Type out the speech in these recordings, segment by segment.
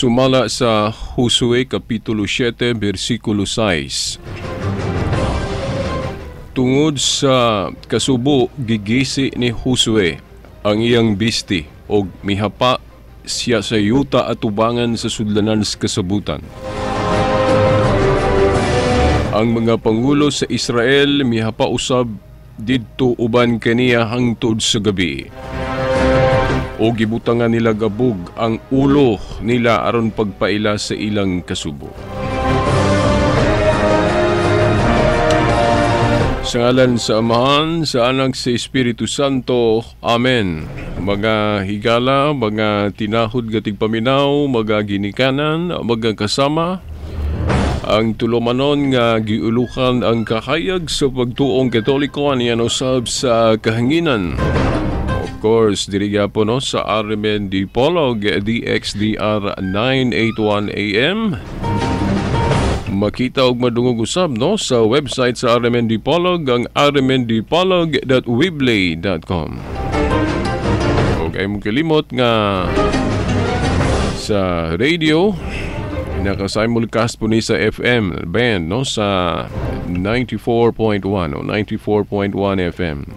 Sumala sa Josue Kapitulo 7, versikulo 6. Tungod sa kasubo, gigisi ni Josue ang iyang bisti og mihapa siya sa yuta atubangan sa sudlanan sa kasabutan. Ang mga pangulo sa Israel mihapa usab didto uban kaniya hangtod sa gabi. O gibutangan nila gabog ang ulo nila aron pagpaila sa ilang kasubo. Sa ngalan sa Amahan, sa Anak, sa Espiritu Santo. Amen. Mga higala, mga tinahod gatig paminaw, mga ginikanan, mga kasama, ang tulumanon nga giulukan ang kahayag sa pagtuong Katoliko aniyan usab sa kahanginan. Of course, diri gyapon, no, sa RMN Dipolog DXDR 981 AM. Makita og madungog usab, no, sa website sa RMN Dipolog, ang rmndipolog.weebly.com. Og ay mong kalimot nga sa radio naka-simulcast po ni sa FM band, no, sa 94.1 o 94.1 FM.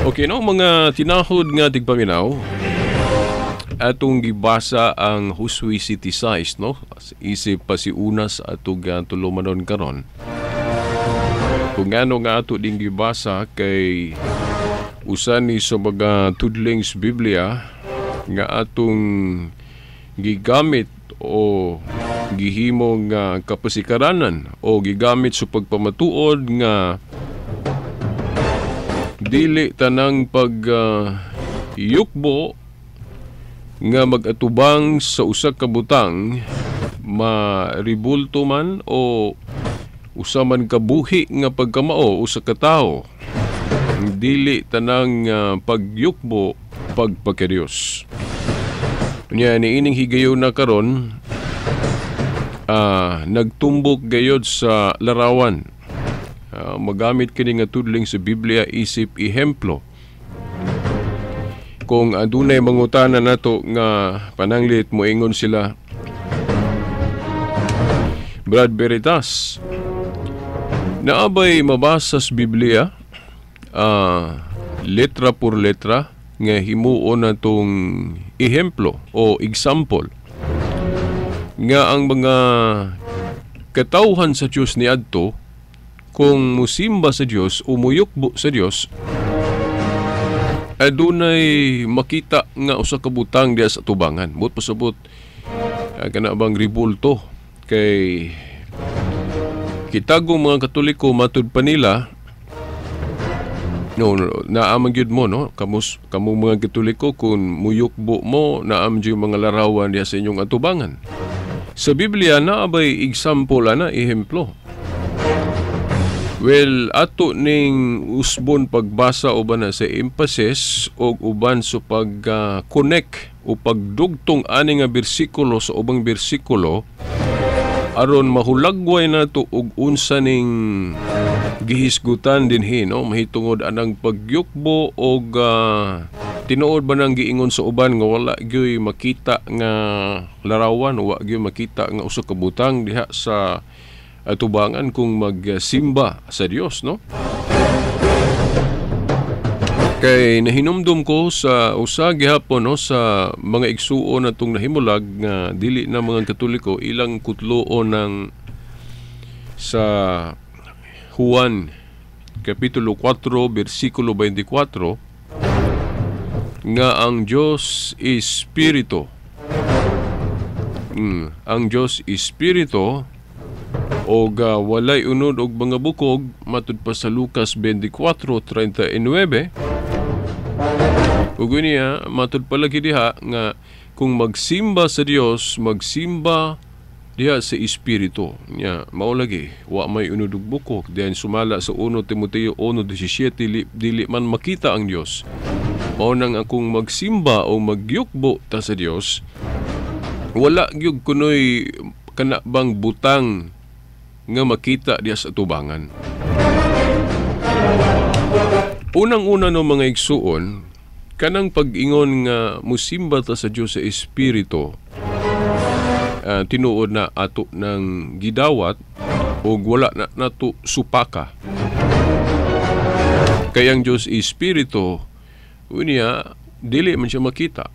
Okay, no, mga tinahod nga tigpaminaw, atong gibasa ang Josue City Size, no, isip pa si unas atong tulumanon karon. Kung ano nga ato ding gibasa kay usa ni sa mga tudling sa Biblia nga atong gigamit o gihimo nga kapasikaranan o gigamit sa pagpamatuod nga dili tanang pag yukbo nga magatubang sa usa ka butang maribulto man o usa man kabuhi nga pagkamao usa ka tawo. Dili tanang pagyukbo pagpakadiyos. Unya niining higayon na karon nagtumbok gayod sa larawan. Magamit kini nga tudling sa Biblia isip ehemplo. Kung adunay mangutana nato nga pananglit moingon sila, Brad Veritas, naabay mabasa sa Biblia letra por letra nga himuon natong ehemplo o example nga ang mga katawhan sa Dios niadto kung musimba sa Dios o muyukbo sa Dios adunay makita nga usa ka butang diha sa tubangan. But pasabot kana bang ribulto kay kitagong mga Katoliko matud pa nila, no, naamang gyud mo, no, kamus kamo mga Katoliko kung muyukbo mo naam gyud mga larawan diha sa inyong atubangan. Sa Biblia naabay example ana, ehemplo. Well, ato ning usbon pagbasa uban na sa emphasis og uban sa pag connect o pagdugtong ani nga bersikulo sa ubang bersikulo aron mahulagway nato og unsa ning gihisgutan dinhi, no, mahitungod anang pagyukbo og tinuod ba nang giingon sa uban nga wala gyoy makita nga larawan, wa gyoy makita nga usa ka butang diha sa atubangan kung magsimba sa Dios, no? Kay nahinumdum ko sa usa gihapon, no, sa mga igsuon natong nahimulag nga dili na mga Katoliko ilang kutloon ng sa Juan Kapitulo 4 versikulo 24 nga ang Dios espiritu. Ang Dios espiritu og walay unod og mga bukog matud pa sa Lucas 24:39. Ug niya matud pa lagi diha nga kung magsimba sa Dios, magsimba diha sa espiritu. Nya mao lagi wa may unod og bukog. Then sumala sa 1 Timoteo 1:17 dili man makita ang Dios. Mao nang akong magsimba o magyukbo ta sa Dios, wala gyud kunoy kana bang butang nga makita diha sa tubangan. Unang-una no mga igsuon, kanang pag-ingon nga musimba ta sa Dios sa espiritu, tinuod na ato ng gidawat o wala na nato supaka. Kay ang Dios espiritu, unya dili man siya makita.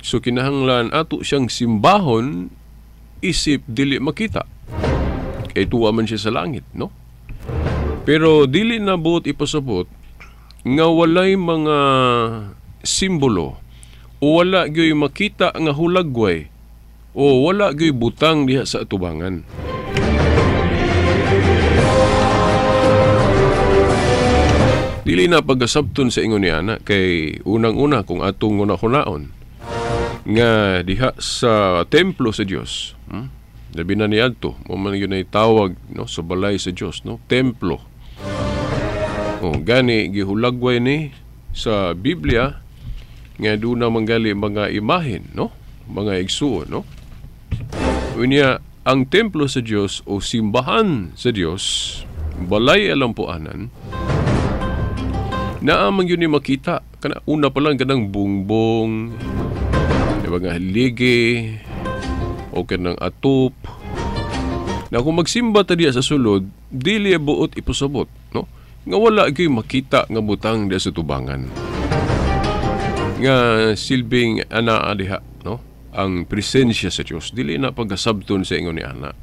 So kinahanglan ato siyang simbahon isip dili makita. Kay tuwa man siya sa langit, no? Pero dili na buot ipasabot nga walay mga simbolo o wala gyoy makita nga hulagway o wala gyoy butang diha sa atubangan. Dili na pagasabton sa ingon ni ana kay unang-una kung atong una-hunaon nga diha sa templo sa Dios, labi na niadto, mo man yun ay tawag, no, sa balay sa Dios, no, templo. O gani gihulagway ni sa Biblia nga doon na manggali mga imahen, no, mga igsuon, no. Unya ang templo sa Dios o simbahan sa Dios, balay alampuanan, naa man yun ni makita kana una pa lang kanang bungbong, mga haligi o kanang atop. Na kung magsimba ta diya sa sulod, dili buot ipasabot, no, nga wala gyud makita nga butang diya sa tubangan. Nga silbing anaa diha, no, ang presensya sa Dios, dili na pagasabton sa ingon ni ana.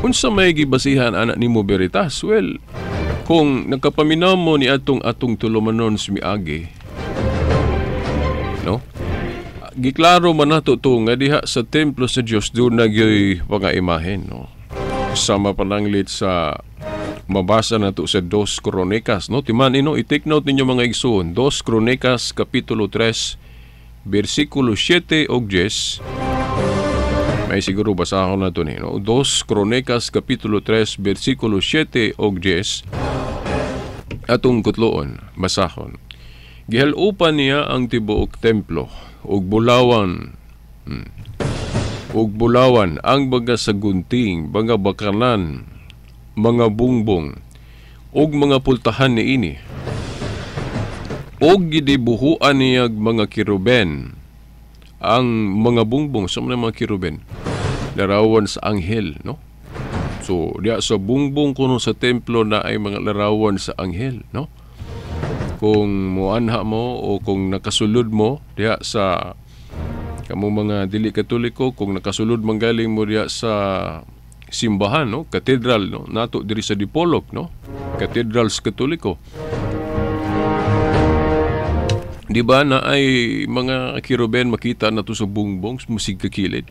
Unsa may gibasihan ana nimo Veritas? Well, kung nagkapaminaw mo ni atong atong tulumanon sa miagi, no? Giklaro man nato to nga diha sa templo sa Dios doon nagyoy mga imahen, no? Sama pananglit sa mabasa nato sa 2 Kronikas, no? Timan ino, i-take note ninyo mga igsoon, 2 Kronikas kapitulo 3 bersikulo 7 og 10. May siguro basahon na ito ni, no? 2 Kronikas kapitulo 3 bersikulo 7 og 10. Atong kutloon, basahon. Gihalupan niya ang tibuok templo ug bulawan. Ug bulawan ang baga sa gunting, mga bakalan, mga bungbong ug mga pultahan niini. Ug gidibuhuan niya mga kiruben. Ang mga bungbong sa mga kiruben, larawan sa anghel, no? So diya sa bungbong kuno sa templo na ay mga larawan sa anghel, no? Kung muanha mo o kung nakasulod mo diya sa kamo mga dili Katoliko, kung nakasulod manggaling mo diya sa simbahan, no, katedral, no, nato diri sa Dipolog, no, katedral sa Katoliko. Di ba na ay mga kiruben makita na to sa bungbong, musig kakilid.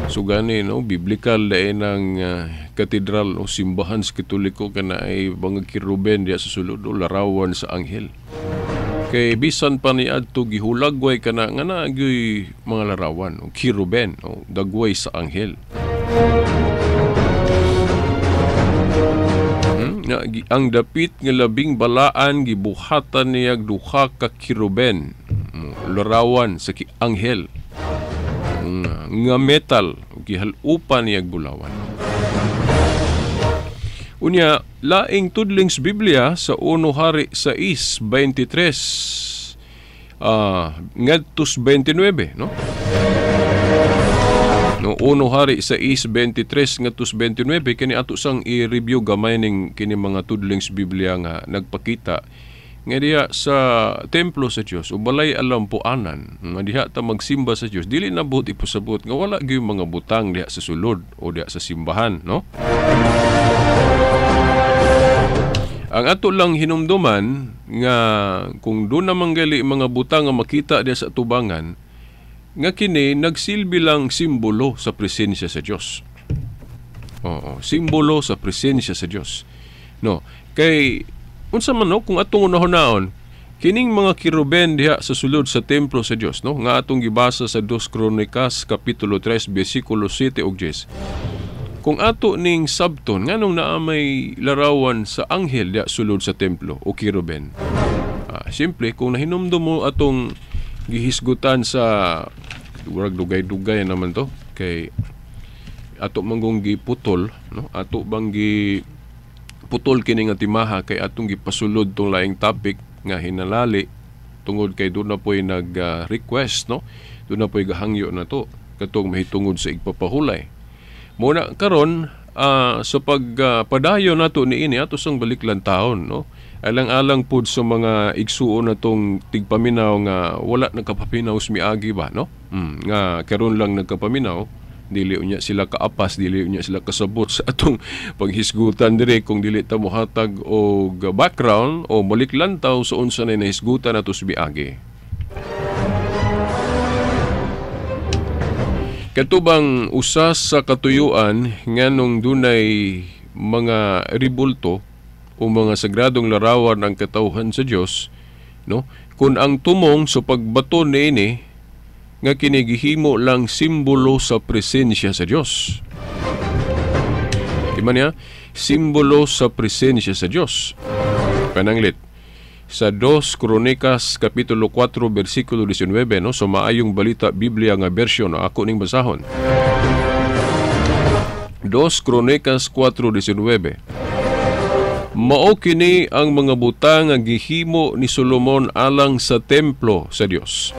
So gani, no, biblical dahil ng katedral o simbahan sa Katoliko kana ay mga kiruben diya sa sulod o larawan sa anghel. Kay bisan pa ni adto gihulagway kana nga naagyoy mga larawan o kiruben o dagway sa anghel. Ang dapit nga labing balaan gibuhatan niya duha ka kiruben, larawan sa anghel nga metal, gihalupan niya bulawan. Unya laing tudlings Biblia sa 1 Hari 6:23 ngadtos 29, no? No, 1 Hari 6:23 ngadtos 29 kini ato sang i-review gamay ning kini mga tudlings Biblia nga nagpakita nga diha sa templo sa Dios o balay alampuanan nga diha ta magsimba sa Dios, dili na buot ipasabot nga wala gyud mga butang diha sa sulod o diha sa simbahan, no? Ang ato lang hinumduman nga kung doon naman gali mga butang nga makita diha sa tubangan, nga kini nagsilbi lang simbolo sa presensya sa Dios. Oo, simbolo sa presensya sa Dios. No, kay unsa man, no, kung atong unahon-naon kining mga kiruben diha sa sulod sa templo sa Dios, no, nga atong gibasa sa 2 Kronikas kapitulo 3 bersikulo 7 ug 10. Kung ato ning sabton nganong naa may larawan sa anghel diha sulod sa templo o kiruben. Simple, kung nahinumdum mo atong Gihisgutan sa murag dugay-dugay naman to kay ato manggong giputol, no? Ato bang giputol kini nga timaha kay atong gipasulod tong laing topic nga hinalali tungod kay doon na po'y nag-request, no? Doon na po'y gahangyo na to katong mahitungod sa igpapahulay. Muna karon sa pagpadayon nato niini, ato sang baliklan taon, no? Alang-alang pud sa mga igsuon natong tigpaminaw nga wala nagkapaminaw sa miagi ba, no? Nga karon lang nagkapaminaw, dili unya sila kaapas, dili unya sila kasabot sa atong paghisgutan diri kung dili ta mohatag og background o maliklantaw sa unsa na nahisgutan nato sa miagi. Katubang usa sa katuyuan nganong dunay mga ribulto o mga sagradong larawan ang katawhan sa Dios, no? Kun ang tumong sa pagbato niini nga kini gihimo lang simbolo sa presensya sa Dios. Di man niya? Simbolo sa presensya sa Dios. Pananglit sa 2 Kronikas kapitulo 4 bersikulo 19, no, sa Maayong Balita Biblia nga bersyon, no, ako ning basahon. 2 Kronikas 4:19. Mao kini ang mga butang nga gihimo ni Solomon alang sa templo sa Dios.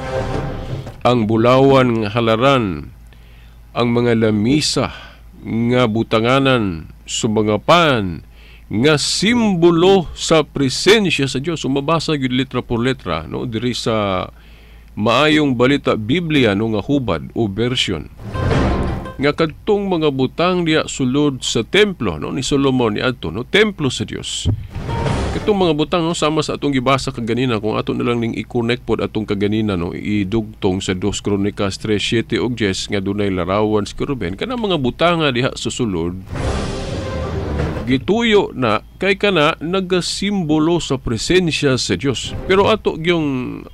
Ang bulawan nga halaran, ang mga lamisa nga butanganan sa mga pan nga simbolo sa presensya sa Dios. Sumabasa gyud letra por letra, no, diri sa Maayong Balita Biblia, no, nga hubad o version nga kadtong mga butang diya sulod sa templo, no, ni Solomon ni adto, no, templo sa Dios. Katong mga butang, no, sama sa atong gibasa kaganina, kung ato na lang ning i-connect pod atong kaganina, no, idugtong sa 2 Kronikas 3:7 ug 10 nga dunay larawan sa keruben, kanang mga butang nga diha sa sulod gituyo na kay kana nagasimbolo sa presensya sa Dios. Pero ato gyung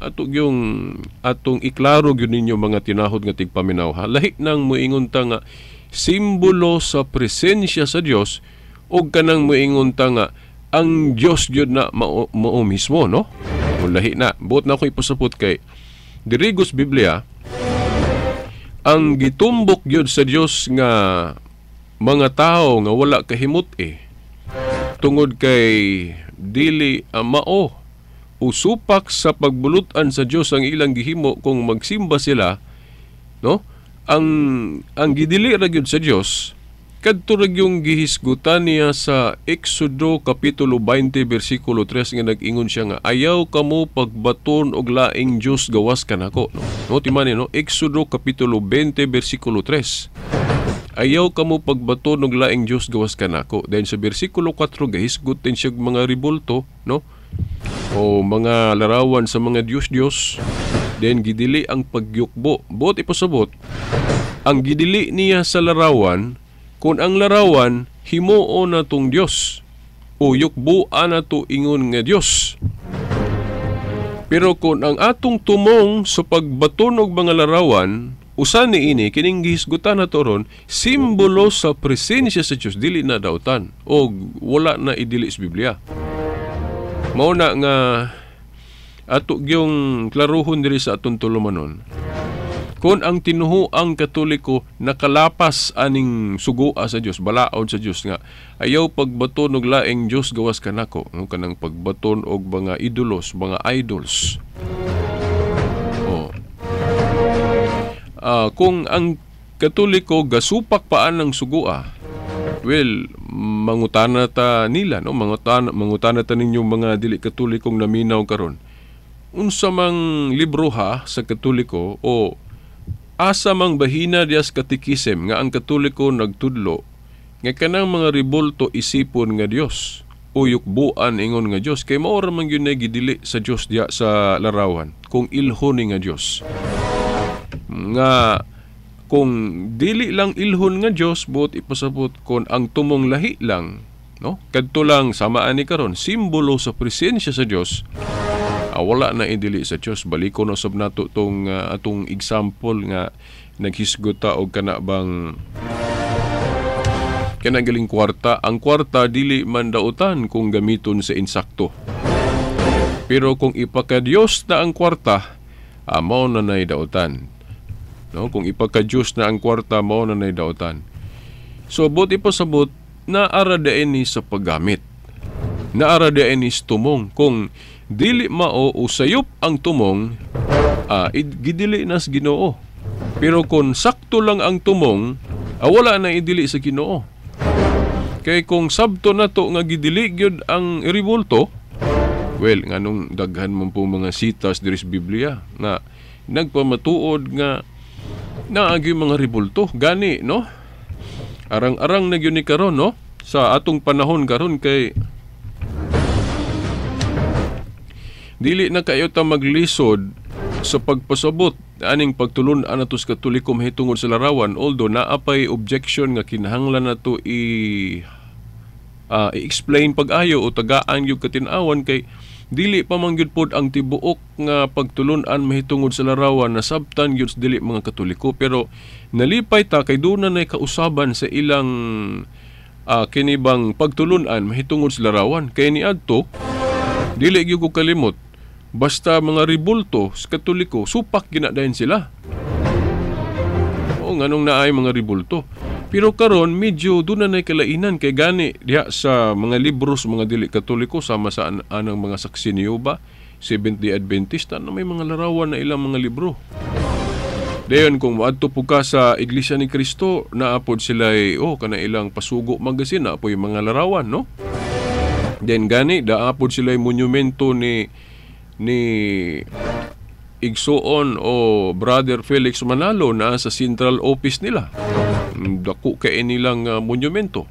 atong iklaro gyud ninyo mga tinahod nga tigpaminaw, ha. Lahi nang moingon ta nga simbolo sa presensya sa Dios og kanang moingon ta nga ang Dios gyud na mao mismo, no? Lahi na. Buot na ako ipasapot kay dirigos Biblia ang gitumbok gyud sa Dios nga mga tao nga wala kahimut tungod kay dili mao usupak sa pagbulutan sa Dios ang ilang gihimo kung magsimba sila, no? Ang gidili ra gyud sa Dios kadto ra gyung gihisgutan niya sa Exodo kapitulo 20 bersikulo 3 nga nag-ingon siya nga ayaw kamo pagbaton og laing Dios gawas kanako, no? No, timani, no? Exodo kapitulo 20 bersikulo 3. Ayaw kamo pagbaton og laing Dios gawas kanako. Then sa bersikulo 4 gahisgot din siya mga ribulto, no? O mga larawan sa mga Dios-Dios. Then gidili ang pagyukbo. Buot ipasabot, ang gidili niya sa larawan kung ang larawan himuo na tong Dios o yukbuan na to ingon nga Dios. Pero kung ang atong tumong sa pagbaton og mga larawan usa niini kining gihisgutan na to ron simbolo sa presensya sa Dios, dili na dautan o wala na idili sa Biblia. Mao na nga ato gyung klaruhon diri sa atong tulumanon. Kung ang tinuhuang Katoliko nakalapas aning sugoa sa Dios, balaod sa Dios nga ayaw pagbaton og laing Dios gawas kanako, no, kanang pagbaton og mga idolos, mga idols. Kung ang Katoliko gasupak paan ng sugua, well, mangutana ta nila, no? Mangutana ta ninyong mga dili Katolikong naminaw karon. Unsa mang libro ha sa Katoliko o asa mang bahina dias katikisem nga ang Katoliko nagtudlo nga kanang mga ribulto isipon nga Dios o yukbuan ingon nga Dios, kay mao ra man gyud na gidili sa Dios diya sa larawan kung ilhon ni nga Dios. Nga kung dili lang ilhon nga Dios, buot ipasabot kon ang tumong lahi lang, no, kadto lang sama ani karon simbolo sa presensya sa Dios, wala na idili sa Dios. Baliko na sab nato tong atong example nga naghisgot ta og kana bang kana galing kwarta. Ang kwarta dili man dautan kung gamiton sa insakto, pero kung ipakadiyos na ang kwarta, Mao na nay dautan. No, kung ipagka-Diyos na ang kwarta, mao na nay dautan. So buot ipasabot, naara diay ni sa paggamit. Naara diay ni sa tumong. Kung dili mao o sayop ang tumong, gidili na sa Ginoo. Pero kung sakto lang ang tumong, wala na idili sa Ginoo. Kay kung sabto na to nga gidili gyud ang ribulto, well, nganong daghan man po mga sitas diri sa Biblia nga nagpamatuod nga naagi mga ribulto gani, no? Arang-arang na gyud ni karon, no, sa atong panahon karon, kay dili na kayo ta maglisod sa pagpasabot aning pagtulun-an nato sa Katoliko mahitungod sa larawan, although naa pay objection nga kinahanglan nato i-explain pag-ayo o tagaan gyud katin-awan, kay dili pa man gyud pod ang tibuok nga pagtulun-an mahitungod sa larawan nasabtan gyud sa dili mga Katoliko. Pero nalipay ta kay duna nay kausaban sa ilang kinibang pagtulun-an mahitungod sa larawan. Kay niadto dili gyud ko kalimot, basta mga ribulto sa Katoliko, supak ginadayon sila. O nganong naay mga ribulto. Pero karon medyo doon na nay kalainan, kay gani diha sa mga libro sa mga dili Katoliko, sama sa anang mga Saksi ni Jehovah, Seventh-day Adventist, na may mga larawan na ilang mga libro. Dayon kung moadto po ka sa Iglesia ni Cristo, naapod sila, oh, kana ilang Pasugo magazine, naapo yung mga larawan, no? Then gani daapod sila monumento ni Igsoon o Brother Felix Manalo na sa central office nila. Dako kay nilang monumento.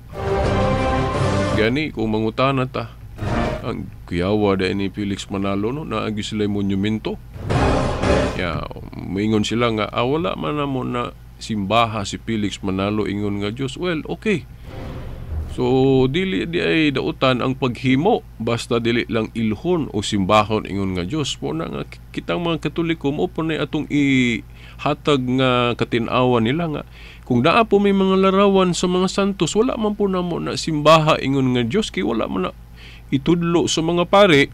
Gani kung mangutana ta, ang kuyawa dahil ni Felix Manalo, no, naagi sila monumento. Ya, moingon sila nga wala man na mo na simbaha si Felix Manalo ingon nga Dios. Well, okay. So dili di ay dautan ang paghimo basta dili lang ilhon o simbahon ingon nga Dios. Po na nga kitang mga Katoliko mo po na atong ihatag nga katin-awan nila nga kung naa po may mga larawan sa mga santos, wala man po namo na simbaha ingon nga Dios, kay wala man na itudlo sa mga pare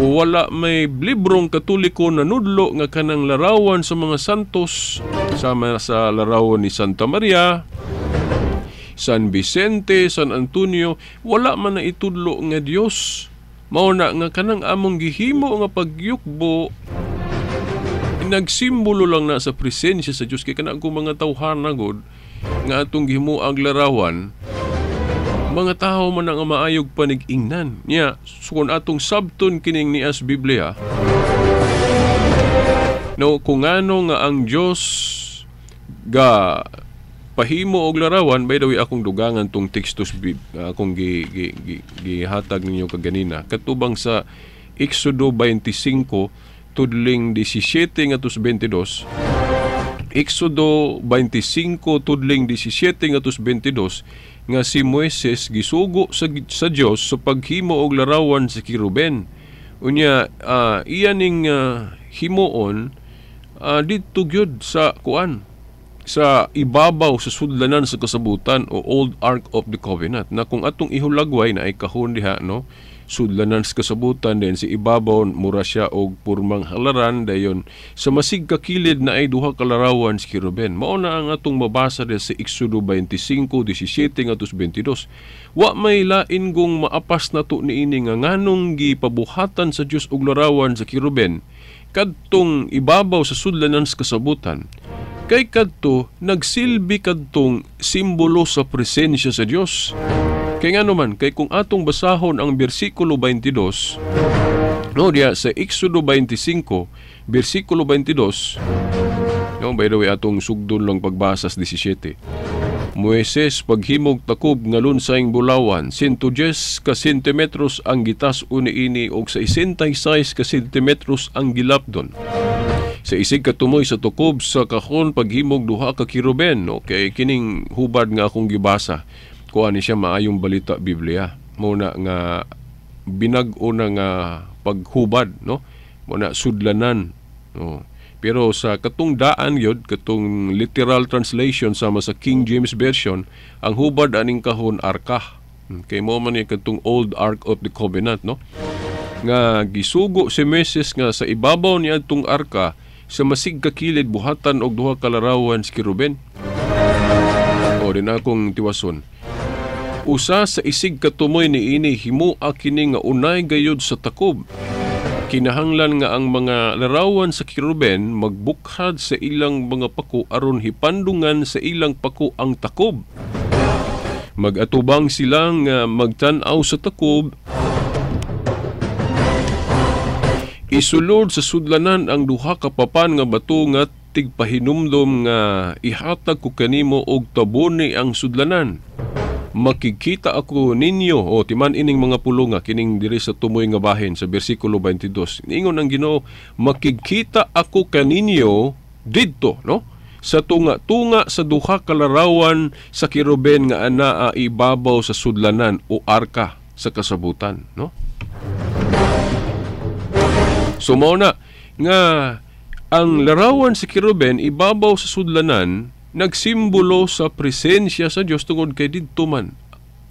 o wala may librong Katoliko na nudlo nga kanang larawan sa mga santos sama sa larawan ni Santa Maria, San Vicente, San Antonio, wala man na itudlo nga Dios. Mao na nga kanang among gihimo nga pagyukbo nagsimbolo lang na sa presensya sa Dios. Kay kanang kung mga tawhana gud nga atong gihimo ang larawan, mga tawo man ang maayog panig-ingnan niya. So kung atong sabton kining nias Biblia, no, kung ano nga ang Dios ga pahimo og larawan. By the way, akong dugangan tong tekstos akong gihatag ninyo kaganina, katubang sa Exodo 25 tudling 17 ngadto sa 22. Exodo 25 tudling 17 ngadto sa 22, nga si Moises gisugo sa Dios sa paghimo og larawan sa kiruben. Unya iya ning himuon didto gyud sa kuan, sa ibabaw sa sudlanan sa kasabutan o Old Ark of the Covenant, na kung atong ihulagway na ay kahon diha, no, sudlanan sa kasabutan, then si ibabaw mura siya og purmang halaran, dayon sa masig kakilid na ay duha ka larawan si kiruben. Mao na ang atong mabasa diha sa Exodo 25:17 ngadto sa 22. Wa may lain gong maapas nato niini nga nganong gipabuhatan sa Dios og larawan sa kiruben kadtong ibabaw sa sudlanan sa kasabutan, kay kadto nagsilbi kadtong simbolo sa presensya sa Dios. Kay ngano man, kay kung atong basahon ang bersikulo 22, no, diya sa Exodo 25 bersikulo 22, no, by the way, atong sugdon lang pagbasa sa 17. Moises paghimog takob nga lunsayng bulawan, 110 ka sentimetros ang gitas uniini og 66 ka sentimetros ang gilapdon. Sa isig katumoy sa tukob sa kahon paghimog duha ka kiruben, no, kay kining hubad nga akong gibasa, kuha ni siya Maayong Balita Biblia. Muna nga binag-o na nga paghubad, no, muna sudlanan, no. Pero sa katong daan yod, katong literal translation sama sa King James Version, ang hubad aning kahon arka. Kay mo man ni katong Old Ark of the Covenant, no, nga gisugo si Moises nga sa ibabaw niya atong arka Sa masig kakilid buhatan og duha ka larawan si Kiruben. O din akong tiwason. Usa sa isig katumoy niini himoa kini nga unay gayud sa takob. Kinahanglan nga ang mga larawan sa Kiruben magbukhad sa ilang mga pako aron hipandungan sa ilang pako ang takob. Magatubang silang magtan-aw sa takob. Isulod sa sudlanan ang duha ka papan nga bato nga tigpahinumdom nga ihatag ko kanimo og taboni ang sudlanan. Makikita ako ninyo, o timan ining mga pulunga kining diri sa tumoy nga bahin sa bersikulo 22. Ingon ang Ginoo, makikita ako kaninyo didto, no? Sa tunga-tunga sa duha ka larawan sa kiruben nga anaa ibabaw sa sudlanan o arka sa kasabutan, no? So mao na nga ang larawan sa kiruben ibabaw sa sudlanan nagsimbolo sa presensya sa Dios tungod kay didto man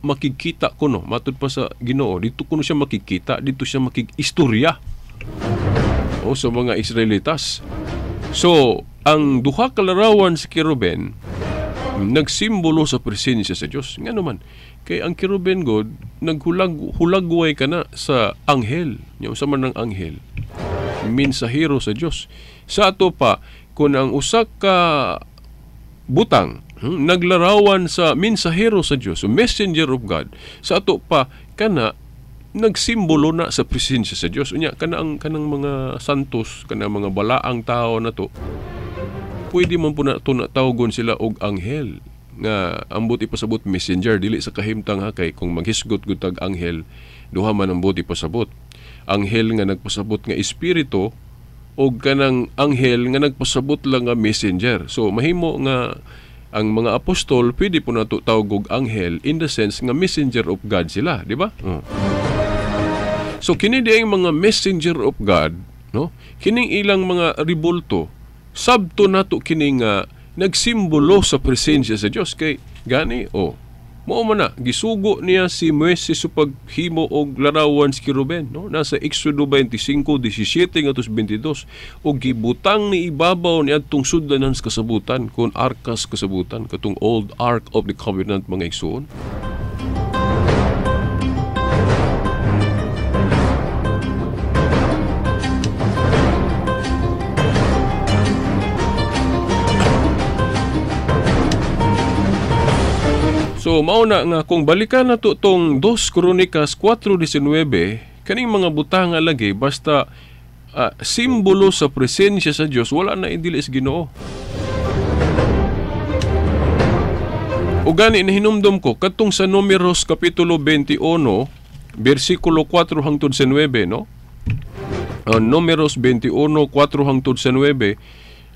makikita kuno, matud pa sa Ginoo didto kuno siya makikita, didto siya makikistorya o sa mga Israelitas. So ang duha ka larawan sa kiruben nagsimbolo sa presensya sa Dios. Ngano man kay ang kiruben god naghulag-hulagway kana sa anghel, nya usa man ang anghel mensahero sa Dios. Sa ato pa kun ang usa ka butang naglarawan sa mensahero sa Dios, so messenger of God, sa ato pa kana nagsimbolo na sa presensya sa Dios. Unya kana ang kanang mga santos, kana mga balaang tao na to, pwede man po na to na tawgon sila og anghel nga ambot ipasabot messenger, dili sa kahimtang ha, kay kung maghisgot gud tag anghel duha man ang buot ipasabot. Anghel nga nagpasabot nga espiritu o kanang anghel nga nagpasabot lang nga messenger. So mahimo nga ang mga apostol pwede po nato tawag og anghel in the sense nga messenger of God sila, di ba? So kini di ang mga messenger of God, no? Kining ilang mga ribulto sabto nato kini nga nagsimbolo sa presensya sa Dios kay gani o mao man na gisugo niya si Moises sa paghimo og larawan si Kiruben, no? Nasa Exodo 25:17 ngadto 22 og gibutang ni ibabaw ni adtong sudlanan sa kasabutan kon arkas kasabutan katong old Ark of the Covenant mga igsoon. So mao na nga kung balikan na to tong 2 Kronikas 4:19, kaning mga butanga lagi basta simbolo sa presensya sa Dios, wala na idili sa Ginoo. O gani nahinumdom ko kadtong sa Numeros kapitulo 21 bersikulo 4 hangtod sa 9, no? Numeros 21:4 hangtod sa 9.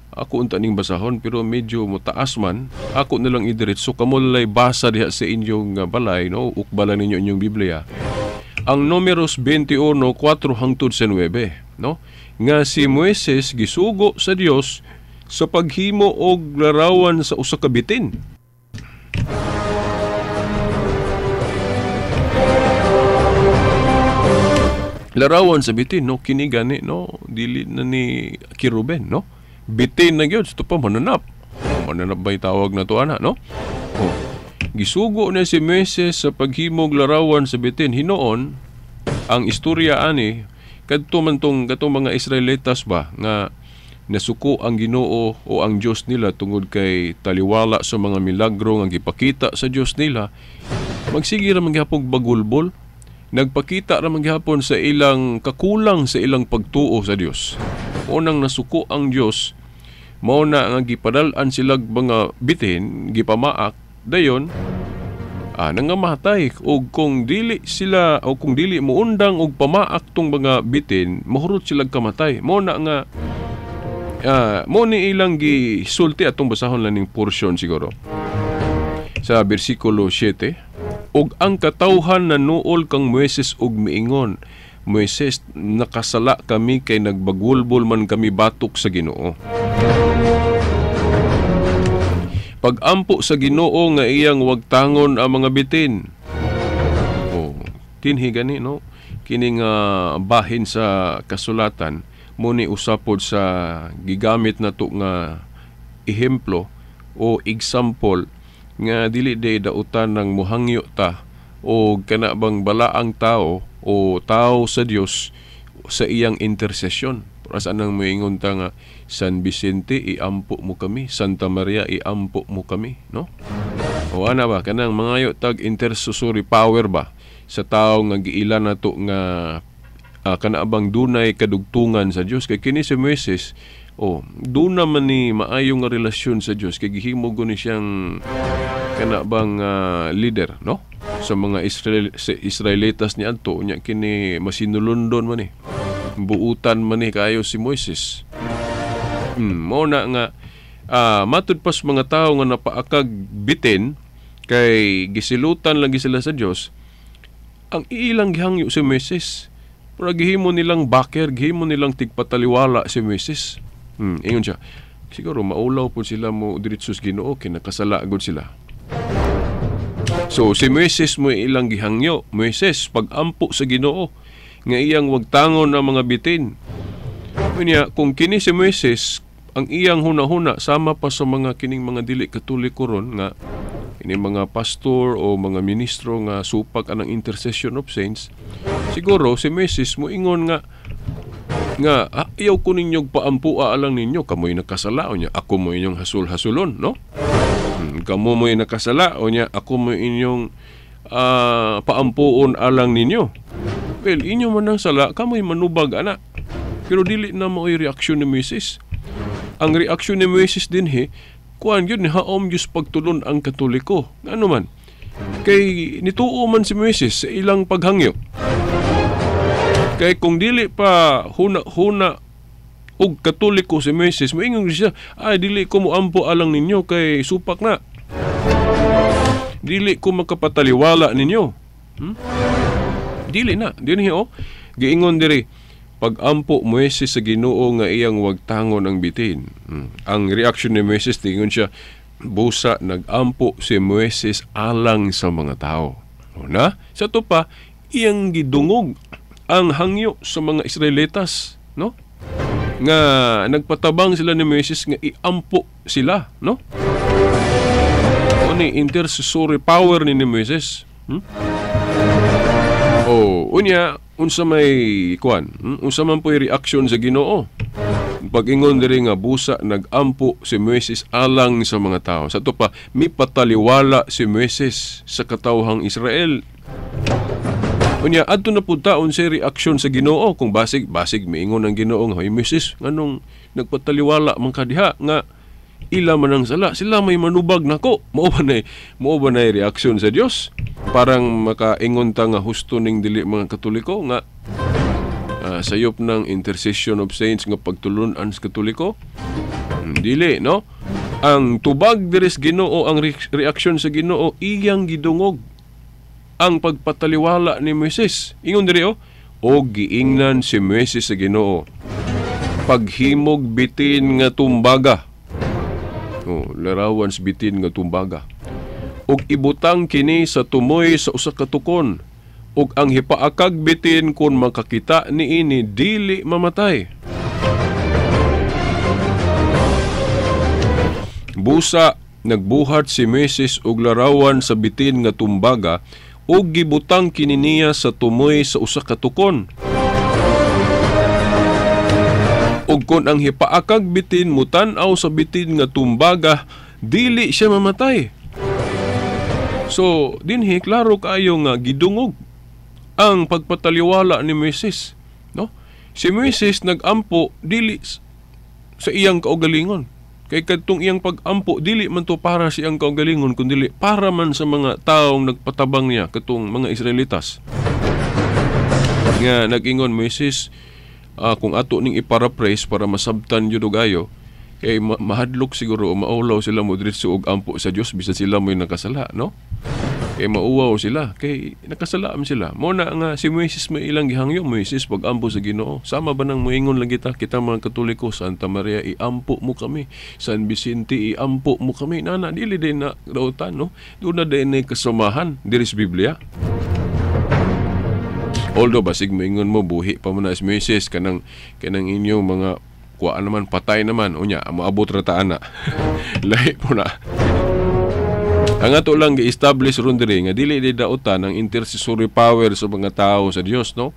Ako unta ning basahon pero medyo mutaas man, ako na lang idiretso kamo lay basa diha sa inyong balay, no? Ukbala ninyo inyong Biblia. Ang Numeros 21:4 hangtod sa 9, no? Nga si Moises gisugo sa Dios sa paghimo og larawan sa usa ka bitin. Larawan sa bitin, no? Kini gani, no? Dili na ni Kiruben, no? Bitin na gyud, ito pa mananap. Mananap ba'y tawag na to, ana, no? Oh. Gisugo na si Moises sa paghimog larawan sa bitin. Hinoon, ang istorya ani, kadto man tong katong mga Israelitas ba nga nasuko ang Ginoo o ang Dios nila tungod kay taliwala sa mga milagro nga gipakita sa Dios nila, magsige ra man gihapon bagulbol. Nagpakita ra man gihapon sa ilang kakulang sa ilang pagtuo sa Dios. Unang nasuko ang Dios, mao na nga gipadal-an silag mga bitin, gipamaak, dayon nangamatay. Og kung dili sila o kung dili muundang og pamaak tong mga bitin, mahurot sila kamatay. Mao na nga mao ni ilang gisulti atong basahon lang ning portion siguro sa bersikulo 7. Og ang katawhan nanuol kang Moises og miingon, Moises, nakasala kami kay nagbagulbol man kami batok sa Ginoo. Pagampo sa Ginoo nga iyang wagtangon ang mga bitin. Oh, tinhi gani, no? Kini nga bahin sa kasulatan, Mo ni usapod sa gigamit nato nga ehemplo o example nga dili day dautan ng muhangyo ta o kana bang balaang tao o tao sa Dios sa iyang intersesyon. Para sa anang moingon ta nga San Vicente, iampo mo kami, Santa Maria, iampo mo kami, no? O ana ba kanang mangayo tag intercessory power ba sa tao nga giila nato nga kana bang dunay kadugtungan sa Dios? Kay kini si Moises, oh, duna man ni maayo nga relasyon sa Dios kay gihimo ni siyang kana bang leader, no, sa mga Israel, sa Israelitas ni adto. Unya kini masinulondon man ni, buutan man ni kaayo si Moises. Mo na nga matud pas mga tawo nga napaakag bitin kay gisilutan lagi sila sa Dios, ang ilang gihangyo si Moises. Pero gihimo nilang backer, gihimo nilang tigpataliwala si Moises. Ingon siya, siguro maulaw po sila mo diretso sa Ginoo kay nakasala gud sila. So si Moises mo ilang gihangyo, "Moises, pagampo sa Ginoo nga iyang wagtangon ang mga bitin." Unya kung kini si Moises, ang iyang huna-huna sama pa sa mga kining mga dili Katoliko ron nga ini mga pastor o mga ministro nga supak anang intercession of saints, siguro si Moises moingon nga nga ayaw ko ninyong paampua alang ninyo, kamoy nakasala, unya ako mo inyong hasul-hasulon, no? Kamo mo'y nakasala, unya ako mo inyong paampuon alang ninyo. Well, inyo man ang sala, kamoy manubag ana. Pero dili na mao'y reaksyon ni Moises. Ang reaksyon ni Moises dinhi, kuan yun, haom Diyos pagtulon ang Katoliko. Ano man? Kay nituo man si Moises sa ilang paghangyo. Kay kung dili pa huna-huna og Katoliko si Moises, moingon siya, "Ay, dili ko moampo alang ninyo kay supak na. Dili ko makapataliwala ninyo." Dili na. Dinhi oh. Giingon diri, pag-ampo Moises sa Ginoo nga iyang wagtangon ang bitin. Ang reaction ni Moises, tingon siya, busa nagampo si Moises alang sa mga tao. O na, sa to pa, iyang gidungog ang hangyo sa mga Israelitas, no? Nga nagpatabang sila ni Moises nga iampo sila, no? O ni intercessory power ni Moises. Oh, unya unsa may kuan? Unsa man po'y reaksyon sa Ginoo? Pag-ingon diri nga busa nagampo si Moises alang sa mga tao. Sa to pa, mipataliwala si Moises sa katawhang Israel. Unya adto na pud ta unsay reaksyon sa Ginoo kung basig basig miingon ang Ginoo nga, "Hoy Moises, nganong nagpataliwala man ka diha nga ila man ang sala, sila may manubag nako." Mao ba na reaksyon sa Dios? Parang makaingon ta nga husto ning dili mga Katoliko nga sayop ng intercession of saints nga pagtulun-an sa Katoliko. Dili, no? Ang tubag diri sa Ginoo, ang reaksyon sa Ginoo, iyang gidungog ang pagpataliwala ni Moises. Ingon diri oh, o giingnan si Moises sa Ginoo, "Paghimog bitin nga tumbaga." Oh, larawan sa bitin nga tumbaga. "Ug ibutang kini sa tumoy sa usa ka tukon. Ug ang hipaakag bitin kun makakita niini dili mamatay." Busa nagbuhat si Moises og larawan sa bitin nga tumbaga ug gibutang kini niya sa tumoy sa usa ka tukon. Ug kon ang hipaakag bitin mutan-aw sa bitin nga tumbaga, dili siya mamatay. So, dinhi klaro kaayo nga gidungog ang pagpataliwala ni Moises, no? Si Moises nagampo dili sa iyang kaugalingon. Kay kadtong iyang pagampo dili man to para sa iyang kaugalingon kundi para man sa mga taong nagpatabang niya, katong mga Israelitas. Nga nag-ingon, "Moises," kung ato ning iparaphrase para masabtan jud og ayo, kay mahadlok siguro o maulaw sila mo diretso og ampo sa Dios bisan sila mo'y nakasala, no? Kay mauwaw sila, kay nakasala man sila. Mo na nga si Moises may ilang gihangyo, "Moises, pag-ampo sa Ginoo." Sama ba nang moingon lang kita, kita mga Katoliko, "Santa Maria, iampo mo kami. San Vicente, iampo mo kami." Nana, dili din na dautan, no? Doon na din na kasamahan diri sa Biblia. Although basig moingon mo buhi pa mo na si Moises, kanang kanang inyong mga kuan naman, patay naman, unya moabot ra ta ana. Lahi po na. Ang ato lang gi-establish ron diri nga dili di dautan ang intercessory power sa mga tao sa Dios, no?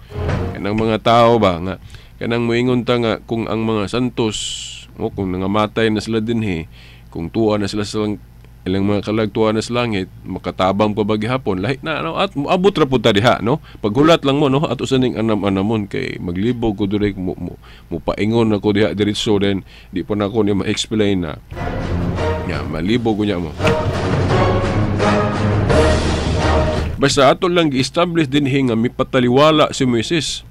Kanang mga tao ba nga kanang moingon ta nga kung ang mga santos o kung nangamatay na sila dinhi, kung tuwa na sila sa ilang mga kalag, tuwa na sa langit, makatabang pa ba gihapon? Lahi na, no? At moabot ra pud ta diha, no? Paghulat lang mo, no? Ato sa ning anam-anamon kay maglibog ko diri, mo paingon ako diha diretso, then di pa nako ni ma-explain na. Ya, malibog ko niya mo. Basta ato lang gi-establish dinhi nga mipataliwala si Moises.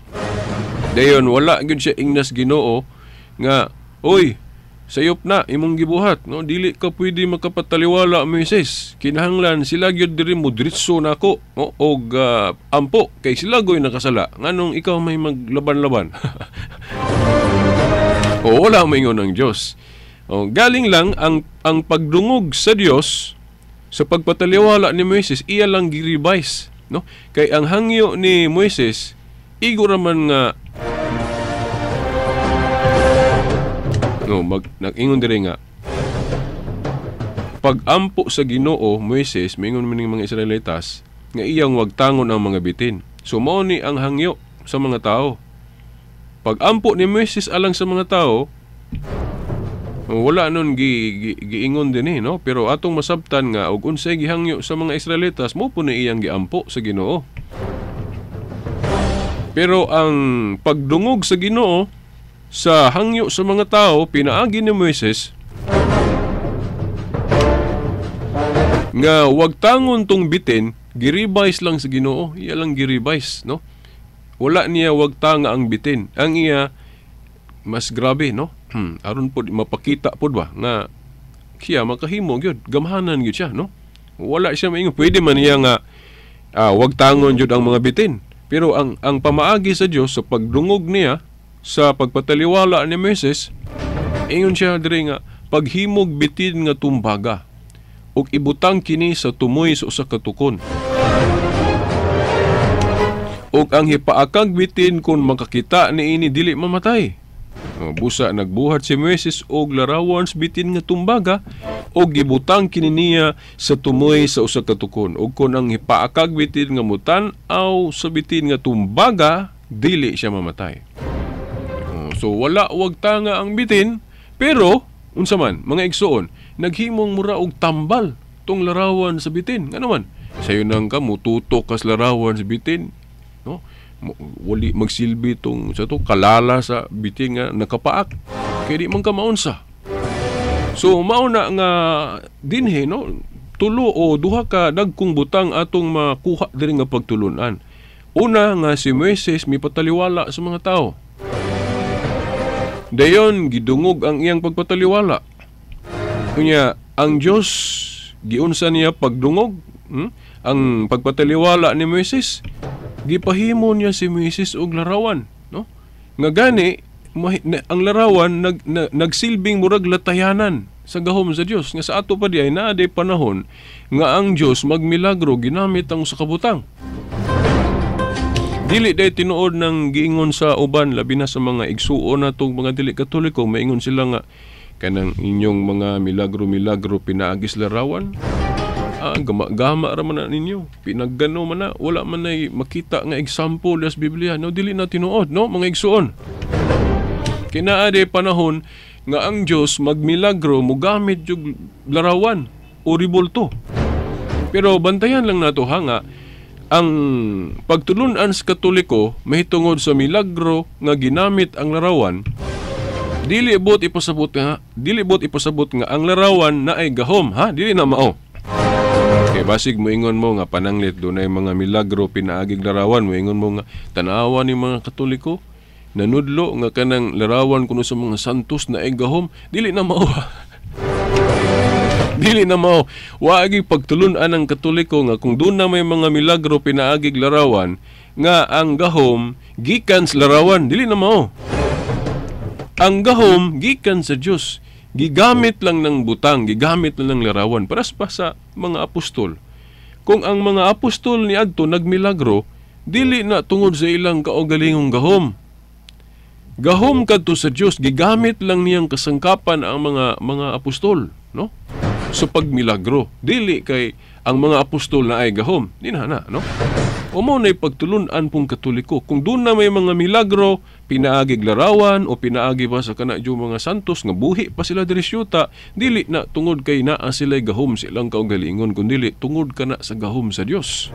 Dayon wala gyud siya ingnas Ginoo nga, "Oy, sayop na imong gibuhat, no? Dili ka pwede makapataliwala, Moises. Kinahanglan sila gyud diri mo diretso nako, no? Og ampo kay sila goy nakasala. Nganong ikaw may maglaban-laban?" O wala moingon ang Dios. O, galing lang ang pagdungog sa Dios sa pagpataliwala ni Moises, iya lang gi-revise, no? Kay ang hangyo ni Moises igo ra man nga, no, nag-ingon diri nga pag-ampo sa Ginoo, Moises, mingon man ning mga Israelitas nga iyang wagtangon ang mga bitin. So mao ni ang hangyo sa mga tao. Pag-ampo ni Moises alang sa mga tao, wala nun giingon din eh, no? Pero atong masabtan nga og unsay gihangyo sa mga Israelitas, mo po ni iyang giampo sa Ginoo. Pero ang pagdungog sa Ginoo sa hangyo sa mga tao pinaagi ni Moises nga wagtangon tong bitin, girevise lang sa Ginoo, iya lang girevise, no? Wala niya wagtanga ang bitin. Ang iya mas grabe, no? Aron pod mapakita pod ba nga siya makahimo gyud, gamhanan gyud siya, no? Wala siya maingon, pwede man niya nga wagtangon gyud ang mga bitin. Pero ang pamaagi sa Dios sa pagdungog niya sa pagpataliwala ni Moises, ingon siya diri nga paghimog bitin nga tumbaga ug ibutang kini sa tumoy sa usa ka tukon. Ug ang hipaakag bitin kon makakita niini dili mamatay. Busa nagbuhat si Moises og larawan sa bitin nga tumbaga og gibutang kini niya sa tumoy sa usa ka tukon. Ug kon ang hipaakag bitin nga mutan-aw sa bitin nga tumbaga, dili siya mamatay. So wala wagtanga ang bitin, pero unsa man mga igsoon, naghimong mura og tambal tong larawan sa bitin. Ngano man? Sayo nang ka mututok kas larawan sa bitin, no? Wali magsilbi tong sa to kalala sa bitin nga nakapaak kay di man ka maunsa. So mao na nga dinhi, no, tulo o duha ka dagkong butang atong makuha diri nga pagtulunan. Una nga si Moises mipataliwala sa mga tao. Dayon gidungog ang iyang pagpataliwala. Unya ang Dios giunsa niya pagdungog, ang pagpataliwala ni Moises, gipahimo niya si Moises og larawan, no? Nga gani ang larawan nagsilbing murag latayanan sa gahom sa Dios nga sa ato pa di ay naa day panahon nga ang Dios magmilagro ginamit ang usa ka butang. Dili day tinuod ng giingon sa uban, labi na sa mga igsuon natong mga dili Katoliko, maingon sila nga kanang inyong mga milagro-milagro pinaagis larawan. Gama-gama ra man na ninyo, pinaggano man na, wala man nay makita nga example sa Biblia, no? Dili na tinuod, no, mga igsuon. Kinaa day panahon nga ang Dios magmilagro mogamit jug larawan o ribulto. Pero bantayan lang nato ha nga ang pagtulun-an sa Katoliko mahitungod sa milagro nga ginamit ang larawan, dili bot ipasabot nga ang larawan na ay gahom, ha? Dili na mao. Kay basig moingon mo nga pananglit dunay mga milagro pinaagig larawan, moingon mo nga tan-awa ni mga Katoliko nanudlo nga kanang larawan kuno sa mga santos na ay gahom, dili na mao. Dili na mao. Waagi pagtulun-an ang Katoliko nga kung doon na may mga milagro pinaagig larawan nga ang gahom gikan sa larawan, dili na mao. Ang gahom gikan sa Dios. Gigamit lang ng butang, gigamit lang ng larawan. Paras pa sa mga apostol. Kung ang mga apostol ni adto nagmilagro, Dili na tungod sa ilang kaugalingong gahom. Gahom kadto sa Dios, gigamit lang niyang kasangkapan ang mga apostol, no? Sa pagmilagro. Dili kay ang mga apostol na ay gahom. Di na na, no? O mao na'y pagtulun-an pong Katoliko. Kung doon na may mga milagro, pinaagig larawan o pinaagi pa sa kana yung mga santos nga buhi pa sila diri syuta, dili na tungod kay naa sila'y gahom sa ilang kaugalingon, kundi tungod kana sa gahom sa Dios.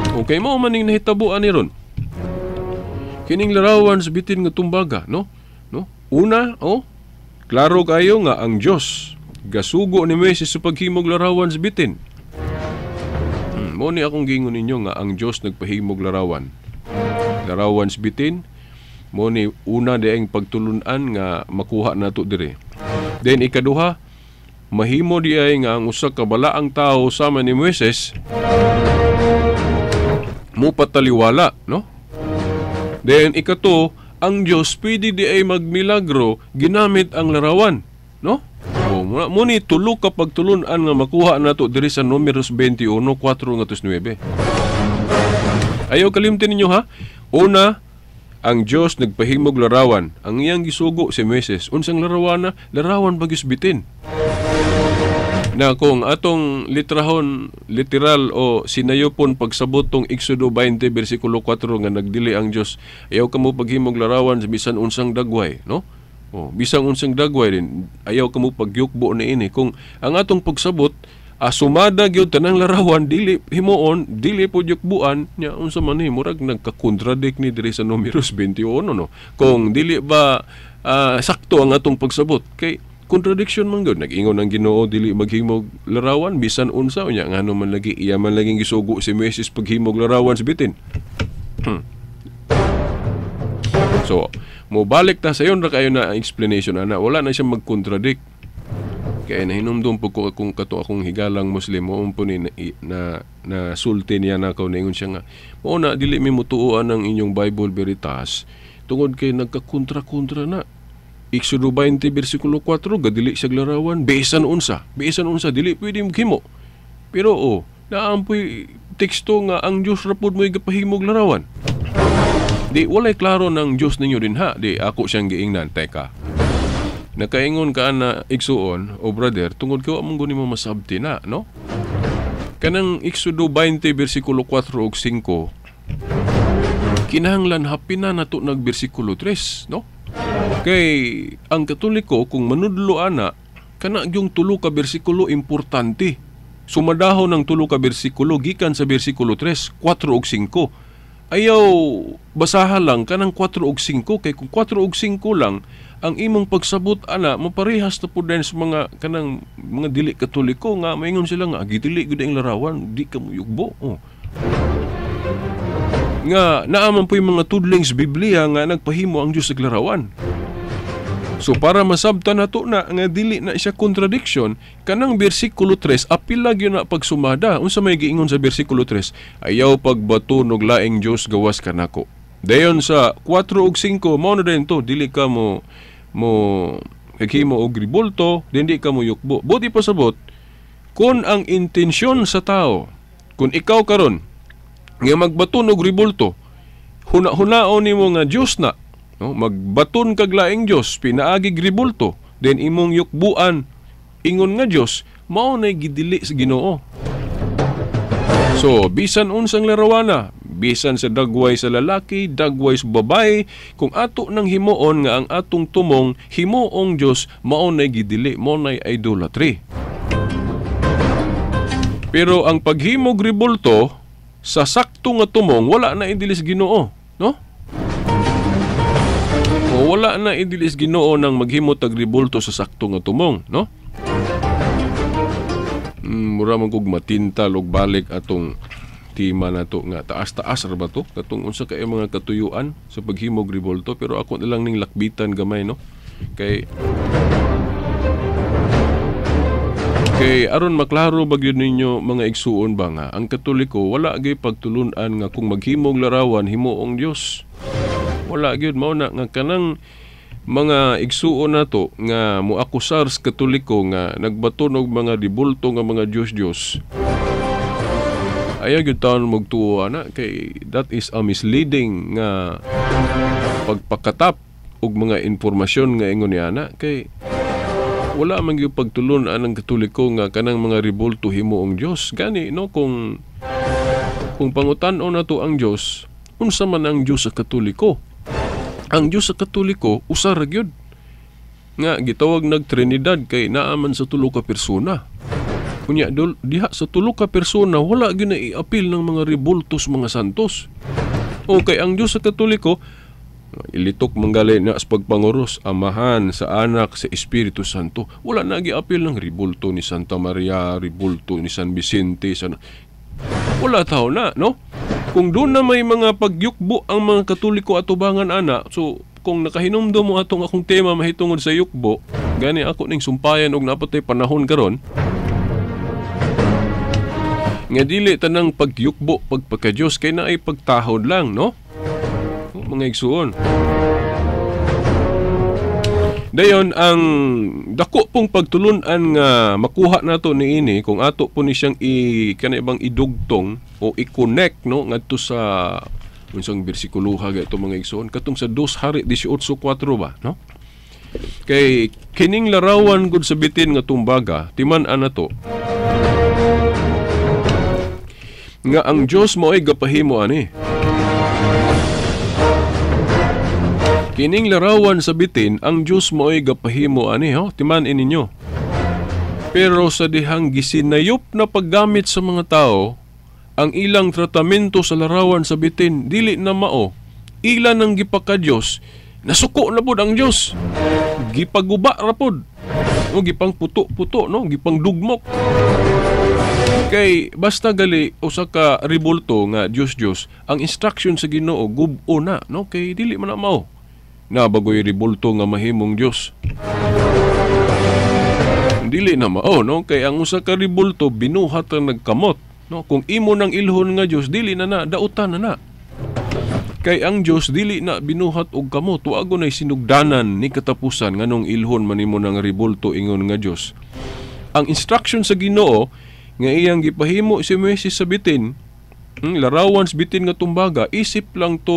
Okay, mao man ning nahitabuan ni ron. Kining larawan sa bitin nga tumbaga, no? No? Una, oh, klaro kayo nga ang Dios gasugo ni Moises sa paghimog larawan sa bitin. Mo ni akong giingon ninyo nga ang Dios nagpahimog larawan. Larawan sa bitin, mo ni una dieng pagtulun-an nga makuha nato dire. Then ikaduha, mahimo di ay nga ang usa ka balaang tawo sama ni Moises mo pataliwala, no? Then ikato, ang Dios pwede di ay magmilagro ginamit ang larawan, no? O, mo ni tulo ka pagtulun-an nga makuha nato diri sa Numeros 21:4-9. Ayaw kalimtin ninyo ha. Una, ang Dios nagpahimog larawan. Ang iyang gisugo si Moises. Unsang larawan na? Larawan bagyos bitin. Na kung atong litrahon, literal o sinayopon pagsabot tong Exodo 20 versikulo 4 nga nagdili ang Dios, ayaw ka mo paghimog larawan sa bisan unsang dagway, no? O, bisan unsang dagway din, ayaw ka mo pagyukbo na ini. Kung ang atong pagsabot, asumada gyud tanang larawan dili himuon, dili pod yukbuan nya, unsa man ni, murag nagka-contradict ni diri sa Numeros 21, no? Kung dili ba sakto ang atong pagsabot kay contradiction man gyud. Nag-ingon ang Ginoo dili maghimog larawan bisan unsa, unya ngano man lagi iya man laging gisugo si Moises paghimog larawan sa bitin. So mo balik ta sayon ra kayo na explanation ana, wala na siya mag-contradict. Kaya nahinumdum po ko kung kato akong higalang Muslim mo po ni na, na, na sulti niya na ako, ningon siya nga mao na dili mi mutuoan ang inyong Bible Veritas tungod kay nagkakontra-kontra na. Exodo 20 versikulo 4 gadili siya larawan bisan unsa dili pwede maghimo. Pero oh, naampoy teksto nga ang Dios ra pud mo'y gapahimog larawan. Di walay klaro ng Dios ninyo din ha. Di ako siyang giingnan, teka. Nakaingon ka na igsuon o brother tungod kay wa man guni mo masabti na, no? Kanang Exodo 20 versikulo 4 ug 5 kinahanglan hapin na nato nag versikulo 3, no? Kay ang Katoliko kung manudlo ana kana yung tulo ka bersikulo importante. Sumadahon ang tulo ka bersikulo gikan sa bersikulo 3, 4 ug 5. Ayaw basaha lang kanang 4 ug 5 kay kung 4 ug 5 lang ang imong pagsabot ana maparehas na pud sa mga kanang mga dili Katoliko nga maingon sila nga gidili gud ang larawan, di ka moyugbo. Oh. Nga naaman po yung mga tudling sa Biblia nga nagpahimo ang Dios sa larawan. So para masabtan nato na nga dili na siya contradiction, kanang bersikulo 3 apil gyud na pagsumada. Unsa may giingon sa bersikulo 3? Ayaw pagbato og laing Dios gawas kanako. Dayon sa 4 ug 5 mao na din to, dili ka mo mo naghimo og ribulto, dili ka mo yukbo. Buti pasabot kung ang intensyon sa tao, kung ikaw karon nga magbaton og ribulto, huna-hunaon nimo nga Dios na, no? Magbaton kag laing Dios pinaagig ribulto, then imong yukbuan ingon nga Dios, mao nay gidili sa Ginoo. So bisan unsang larawana, bisan sa dagway sa lalaki, dagway sa babae, kung ato nang himuon nga ang atong tumong himuong Dios, mao nay gidili, mao nay idolatry. Pero ang paghimog ribulto sa sakto nga tumong, wala na idilis Ginoo, no? O wala na idilis Ginoo nang maghimo tag ribulto sa sakto nga tumong, no? Mura man kog matintal og balik atong tema nato nga taas-taas ra ba to katong unsa kay mga katuyuan sa paghimog ribulto, pero ako na lang ning lakbitan gamay, no? Kay Kay aron maklaro ba gyud ninyo mga igsuon ba nga ang Katoliko wala gyud pagtulun-an nga kung maghimog larawan himuong Dios. Wala gyud, mao na nga kanang mga igsuon nato nga moakusar sa Katoliko nga nagbaton og mga dibulto nga mga Dios-Dios. Ayaw gyud taon magtuo ana kay that is a misleading nga pagpakatap og mga impormasyon nga ingon niana, kay wala man gyud pagtulon-an ang Katoliko nga kanang mga rebulto himuong Dios. Gani, no, kung pangutan-on nato ang Dios, unsa man ang Dios sa Katoliko? Ang Dios sa Katoliko usa ra gyud nga gitawag nag Trinidad kay naa man sa tulo ka persona. Unya dol, diha sa tulo ka persona wala gyud na iapil ng mga rebultos, mga santos. O kay ang Dios sa Katoliko ilitok manggali na sa pagpanguros, Amahan, sa Anak, sa Espiritu Santo. Wala na giapil ng rebulto ni Santa Maria, rebulto ni San Vicente, wala tao na, no? Kung doon na may mga pagyukbo ang mga Katoliko atubangan ana, so kung nakahinumdum mo atong akong tema mahitungod sa yukbo, gani ako ning sumpayan og napatay panahon karon nga dili tanang pagyukbo pagpakadiyos kay naay pagtahod lang, no? Mga igsuon. Dayon ang dako pong pagtulun-an nga makuha nato niini kung ato po ni siyang i kanay bang idugtong o i-connect, no, ngadto sa unsang bersikuloha ga ito, mga igsoon, katong sa 2 Hari 18:4 ba, no? Kay kining larawan gud sa bitin nga tumbaga, timan-an nato nga ang Dios mao'y gapahimo ani. Kining larawan sa bitin, ang Dios mao'y gapahimo ani, ho, timan-in ninyo. Pero sa dihang gisinayop na paggamit sa mga tao, ang ilang tratamento sa larawan sa bitin dili na mao. Ila nang gipaka-Dios, nasuko na pod ang Dios. Gipaguba ra pod. O gipang puto-puto, no, gipang dugmok. Kay basta gali usa ka rebulto nga Dios Dios, ang instruction sa Ginoo gub-o na, no, kay dili man na mao. Na bagoy rebulto nga mahimong Dios. Dili na mao, no, kay ang usa ka rebulto binuhat ang nagkamot, no. Kung imo nang ilhon nga Dios, dili na na dautan na na. Kay ang Dios dili na binuhat og kamot, wa nay sinugdanan ni katapusan nganong ilhon man nimo nang rebulto ingon nga Dios. Ang instruction sa Ginoo nga iyang gipahimo si Moises sa bitin, larawan sa bitin nga tumbaga, isip lang to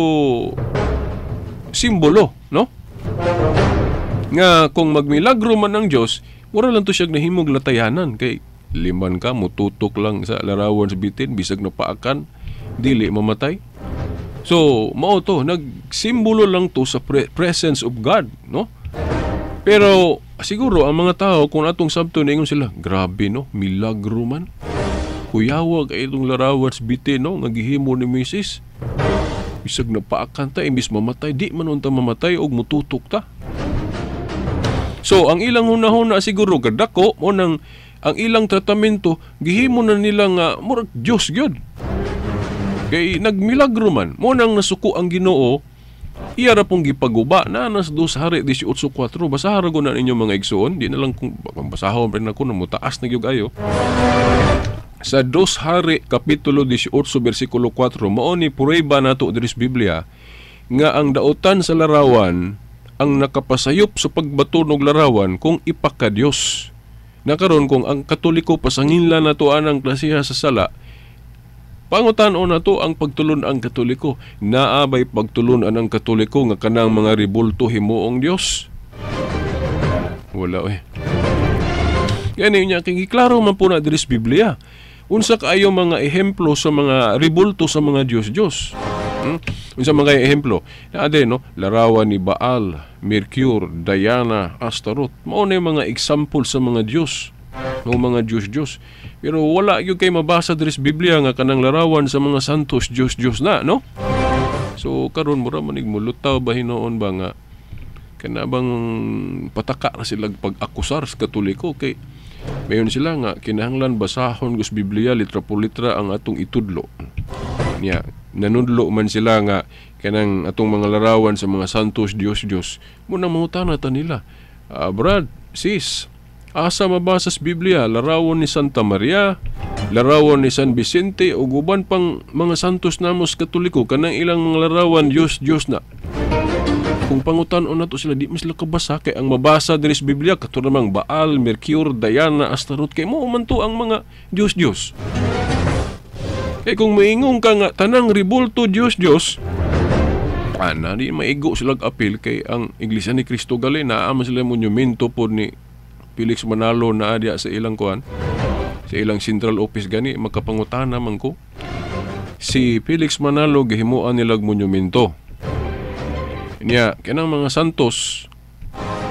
simbolo, no? Nga kung magmilagro man ang Dios, mura lang to siya nahimog latayanan kay liman ka mututok lang sa larawan sa bitin bisag napaakan dili mamatay. So mao to, nagsimbolo lang to sa presence of God, no? Pero siguro ang mga tao kung atong sabto ningon sila, grabe, no, milagro man. Kuyawa kay itong larawan sa bitin, no, nga gihimo ni Moises. Bisag napaakan ta, imbis mamatay, di man unta mamatay og mututok ta. So ang ilang hunahuna siguro kadako mo nang ang ilang tratamento gihimo na nila nga murag Dios gyud. Kay nagmilagro man, mo nang nasuko ang Ginoo, iya ra pong gipaguba na nas 2 Hari 18:4. Basahan ra gud na ninyo, mga igsoon, di na lang kung basahon pa rin ako na mutaas na gyud ayo. Sa 2 Hari kapitulo 18 bersikulo 4, mao ni prueba nato diri sa Biblia nga ang dautan sa larawan ang nakapasayop sa pagbato og larawan kung ipakadiyos. Nakaron kung ang Katoliko pasanginla nato anang klasiha sa sala, pangutan-on nato ang pagtulon ang Katoliko. Naa bay pagtulon-an ang Katoliko nga kanang mga rebulto himuong Dios? Wala oy. Gani niya kay klaro man po na diri sa Biblia. Unsa kaayo mga ehemplo sa mga rebulto sa mga Dios-Dios? Unsa mga ehemplo? Naa din, no, larawan ni Baal, Mercure, Diana, Astaroth. Mao na yung mga example sa mga Dios, no, mga Dios-Dios. Pero wala gyud kay mabasa diri sa Biblia nga kanang larawan sa mga santos Dios-Dios na, no? So karon mura manig mulutaw ba hinuon ba nga kana bang pataka ra sila pag-akusar sa Katoliko kay mayon sila nga kinahanglan basahon gus Biblia litra por litra ang atong itudlo. Niya, nanudlo man sila nga kanang atong mga larawan sa mga santos Dios Dios. Muna mangutana ta nila. Brad, sis, asa mabasa sa Biblia larawan ni Santa Maria, larawan ni San Vicente ug uban pang mga santos namos Katoliko kanang ilang mga larawan Dios Dios na. Kung pangutan-on nato sila, di man sila kabasa kay ang mabasa diri sa Biblia kato namang Baal, Mercure, Diana, Astaroth kay mo man to ang mga Dios Dios. Kay kung moingon ka nga tanang ribulto Dios Dios, ana di maigo sila apil kay ang Iglesia ni Cristo gali naa man sila monumento pod ni Felix Manalo naa diya sa ilang kuan, sa ilang central office gani makapangutana man ko. Si Felix Manalo gihimuan nilag monumento. Niya kanang mga santos,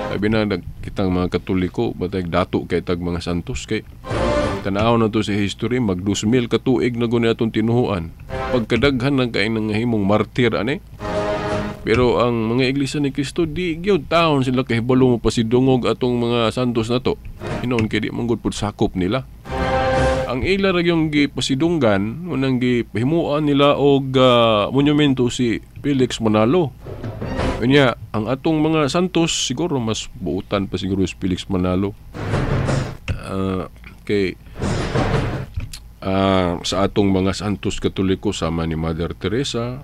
sabi na kitang mga Katoliko batay dato kay tag mga santos kay tan-aw na to sa history mag 2000 ka tuig na guni atong tinuhuan. Pagkadaghan ng kay nangahimong martir ani. Pero ang mga Iglesia ni Cristo di gyud taon sila kahibalo mo pasidungog atong mga santos na to. Hinoon kay di man gud pud sakop nila. Ang ila ra yung gipasidunggan unang gihimuan nila og monumento si Felix Manalo. Unya, ang atong mga santos siguro mas buutan pa siguro si Felix Manalo. Kay sa atong mga santos Katoliko sama ni Mother Teresa,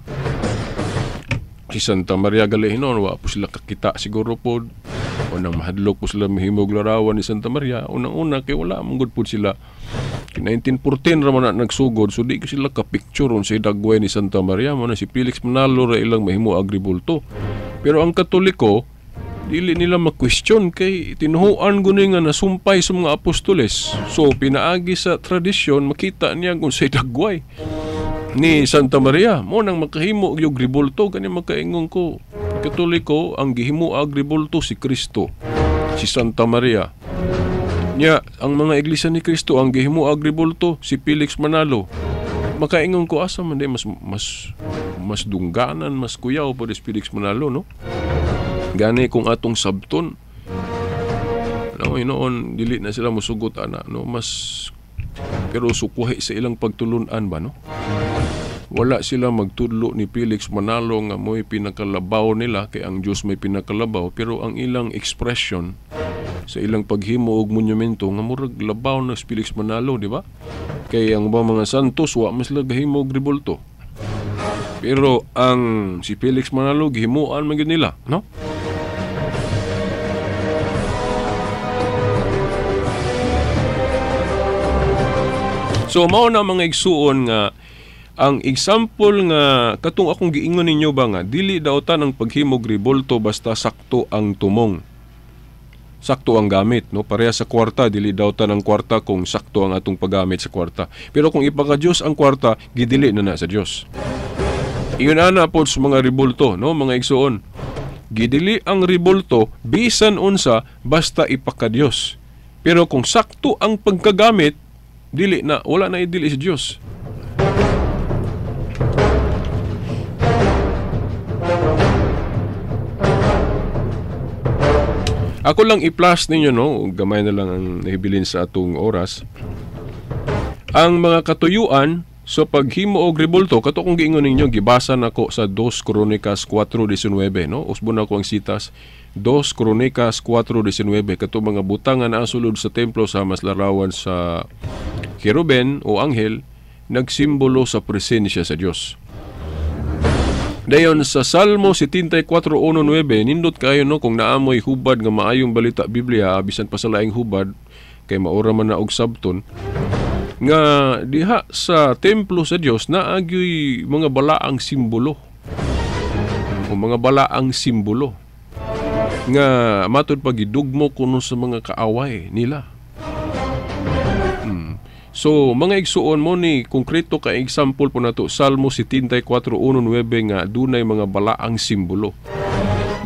si Santa Maria Galehinon, wa po sila kakita siguro pod. Unang mahadlok po sila mahimog larawan ni Santa Maria. Unang-una kay wala man gud pod sila. 1914 ra man na nagsugod, so di ko sila ka-picture on sa dagway ni Santa Maria. Mo na si Felix Manalo ra ilang mahimo agribulto. Pero ang Katoliko dili nila ma-question kay tinuhuan guni nga nasumpay sa mga apostoles. So pinaagi sa tradisyon makita niya kung sa dagway ni Santa Maria. Mo nang makahimo og ribulto gani makaingon ko Katoliko ang gihimo og ribulto si Kristo, si Santa Maria. Nya ang mga Iglesia ni Kristo ang gihimo og ribulto si Felix Manalo. Makaingon ko asa man di mas dungganan, mas kuyaw pa si Felix Manalo, no? Gani kung atong sabton, no, hinoon dili na sila musugot ana, no, mas pero sukuhi sa ilang pagtulunan ba, no? Wala sila magtudlo ni Felix Manalo nga mo'y pinakalabaw nila kay ang Dios may pinakalabaw, pero ang ilang expression sa ilang paghimo og monumento nga murag labaw na si Felix Manalo, di ba? Kay ang ubang mga santos wa mas sila gahimo og ribulto. Pero ang si Felix Manalo gihimuan man gyud nila, no? So mao na mga igsuon nga ang example nga katong akong giingon ninyo ba nga dili daotan ang paghimog ribulto basta sakto ang tumong. Sakto ang gamit, no? Pareha sa kwarta, dili daotan ang kwarta kung sakto ang atong paggamit sa kwarta. Pero kung ipaka-Dios ang kwarta, gidili na na sa Dios. Iyon ana pod sa mga ribulto, no, mga igsuon. Gidili ang ribulto bisan unsa basta ipaka-Dios. Pero kung sakto ang pagkagamit, dili na, wala na idili sa Dios. Ako lang i-plus ninyo, no, gamay na lang ang nahibilin sa atong oras. Ang mga katuyuan sa paghimo og ribulto, kato kong giingon ninyo, gibasa nako sa 2 Kronikas 4:19, no? Usbon ako ang sitas 2 Kronikas 4:19, kato mga butang nga naa sulod sa templo sa mas larawan sa keruben o anghel, nagsimbolo sa presensya sa Dios. Dayon sa Salmo 74:1-9, nindot kayo, no, kung naamoy hubad nga maayong balita Biblia, bisan pa sa laing hubad kay maura man na og sabton, nga diha sa templo sa Dios naagyoy mga balaang simbolo o mga balaang simbolo nga matud pagidugmo kuno sa mga kaaway nila. So mga igsuon mo ni konkreto ka example po nato Salmo 74:1-9 nga dunay mga balaang simbolo.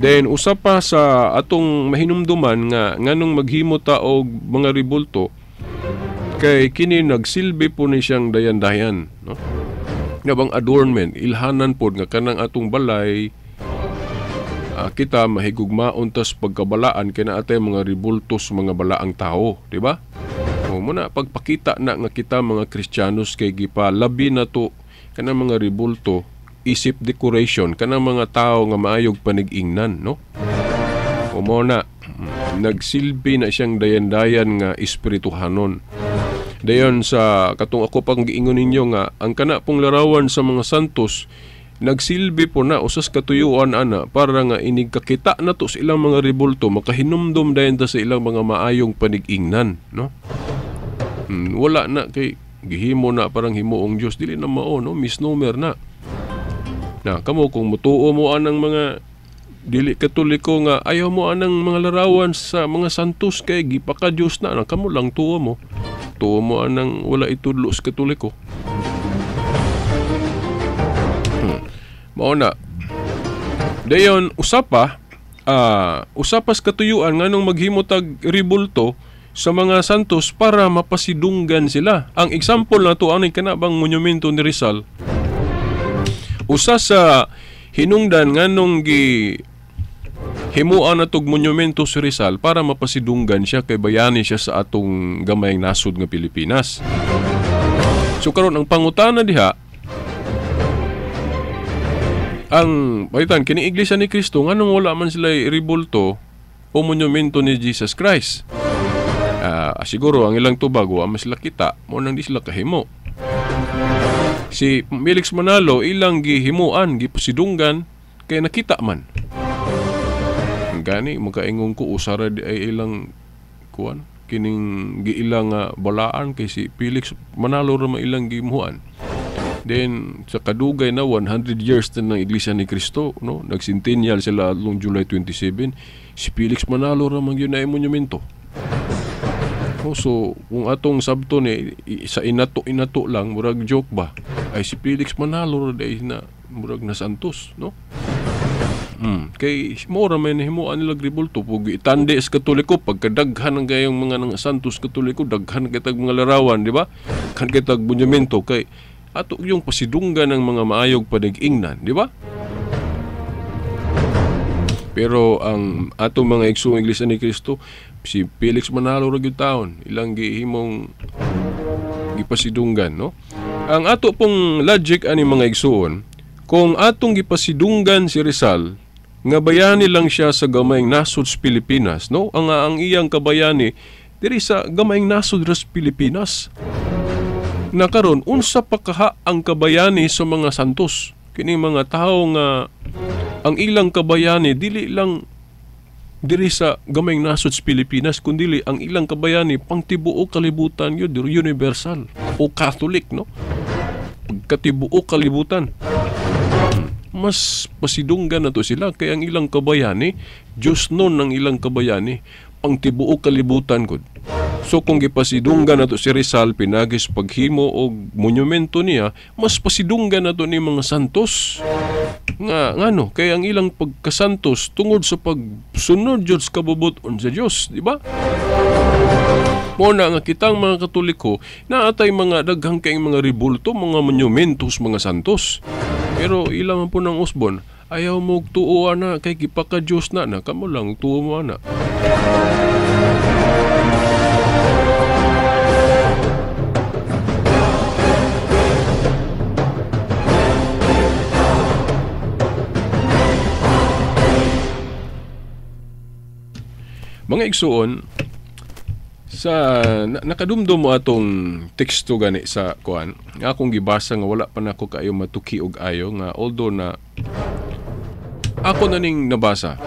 Then usa pa sa atong mahinumduman nga nganong maghimo ta og mga ribulto kay kini nagsilbi po ni siyang dayan-dayan, no? Nga bang adornment, ilhanan pod nga kanang atong balay, kita mahigugmaon tas pagkabalaan kay naa tay mga ribulto sa mga balaang tao, di ba? O muna pagpakita na nga kita mga Kristiyanos kay gipalabi na to kanang mga ribulto isip decoration kanang mga tao nga maayog panig-ingnan, no? O mo na nagsilbi na siyang dayan-dayan nga espirituhanon. Dayon sa katong ako pang giingon ninyo nga ang kana pong larawan sa mga santos nagsilbi po na usas katuyuan ana para nga inig kakita na to sa ilang mga ribulto makahinumdum dayon ta sa ilang mga maayong panig-ingnan, no? Wala na kay Gihimo na parang himuong Dios, dili na mao, no, misnomer na. Na kamo kung mutuo mo anang mga dili Katoliko nga ayaw mo anang mga larawan sa mga santos kay gipaka-Dios na, na kamo lang tuo mo. Tuo mo anang wala itudlo sa Katoliko. Mao na. Dayon usapa usapas katuyuan nganong maghimo tag ribulto sa mga santos para mapasidunggan sila. Ang example na to ani kana bang monumento ni Rizal. Usa sa hinungdan nganong gi himuan na tog monumento si Rizal para mapasidunggan siya kay bayani siya sa atong gamayng nasod nga Pilipinas. So karon ang pangutana diha, ang bayitan kini Iglesia ni Cristo nganong wala man sila ribulto o monumento ni Jesus Christ? Siguro ang ilang tubag wa man sila kita, mo nang di sila kahimo. Si Felix Manalo ilang gihimuan, gipasidunggan kay nakita man. Gani makaingon ko usara di ay ilang kuan kining giilang balaan kay si Felix Manalo ra man ilang gihimuan. Then sa kadugay na 100 years na ng Iglesia ni Cristo, no, nag-centennial sila atong July 27, si Felix Manalo ra man gyud na monumento. No, so kung atong sabto ni sa inato lang murag joke ba ay si Felix Manalo ra day na murag na santos, no? Kay mo ra man himuan nila ribulto pug itande sa Katoliko pagkadaghan ang gayong mga nang santos Katoliko, daghan kitag mga larawan, di ba? Kan kitag monumento kay ato yung pasidunggan ng mga maayog panig-ingnan, di ba? Pero ang atong mga igsoong Iglesia ni Cristo, si Felix Manalo ra gyud taon ilang gihimong gipasidunggan, no? Ang ato pong logic ani mga igsoon, kung atong gipasidunggan si Rizal nga bayani lang siya sa gamayng nasod sa Pilipinas, no? Ang iyang kabayani diri sa gamayng nasod ra sa Pilipinas. Na karon unsa pa kaha ang kabayani sa mga santos? Kini mga tawo nga ang ilang kabayani dili lang diri sa gamayng nasod sa Pilipinas, kundili ang ilang kabayani pangtibuok kalibutan yun, universal o Catholic, no? Pagkatibuok kalibutan. Mas pasidunggan na to sila kay ang ilang kabayani, Diyos nun ang ilang kabayani, pangtibuok kalibutan gud. So kung gipasidunggan nato si Rizal pinagis paghimo og monumento niya, mas pasidunggan nato ni mga santos. Nga ngano kay ang ilang pagkasantos tungod sa pagsunod jud sa kabubut-on sa Dios, di ba? Mo na nga kitang mga Katoliko naatay mga daghang kayong mga ribulto, mga monumentos, mga santos. Pero ilang man po ng usbon, ayaw mo tuo ana kay gipaka-Dios na na kamo lang tuo mo ana. Mga igsuon, sa nakadumdum mo atong teksto gani sa kuan, nga akong gibasa nga wala pa nako kaayo matuki og ayo nga although na ako na ning nabasa.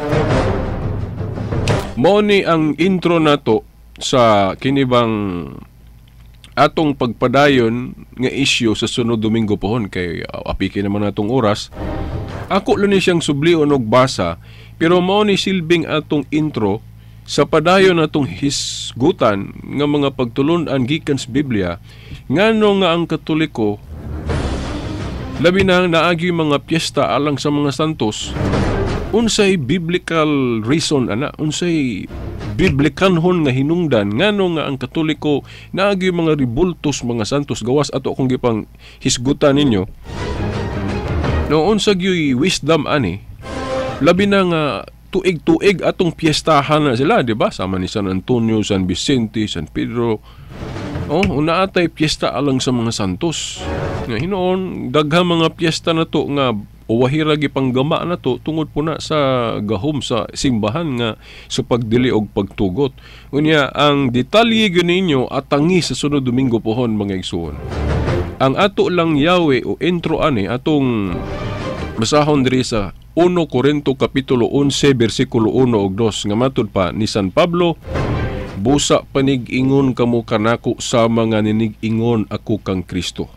Mao ni ang intro nato sa kinibang atong pagpadayon nga issue sa sunod Domingo pohon kay apiki naman natong oras. Ako lang ni siyang sublion og basa, pero mao ni silbing atong intro sa padayon natong hisgutan nga mga pagtulun-an gikan sa Biblia ngano nga ang Katoliko labi na naagi mga piyesta alang sa mga santos, unsay biblical reason ana, unsay biblikanhon nga hinungdan ngano nga ang Katoliko naagi mga ribultos mga santos gawas ato akong gipang hisgutan ninyo. No, unsa gyuy wisdom ani labi na nga tuig-tuig atong piyestahan na sila, di ba? Sama ni San Antonio, San Vicente, San Pedro. Oh, una atay piyesta alang sa mga santos. Nga hinoon, daghang mga piyesta na to nga uwahira gipanggama na to tungod po na sa gahom sa simbahan nga sa pagdili og pagtugot. Unya, ang detalye gyud ninyo atangi sa sunod Domingo pohon mga igsuon. Ang ato lang yawe o intro ani atong basahon diri sa 1 Corinto Kapitulo 11 versikulo 1 ug 2 nga matud pa ni San Pablo, Busa panig-ingon kamo kanako sa mga ninig-ingon ako kang Kristo.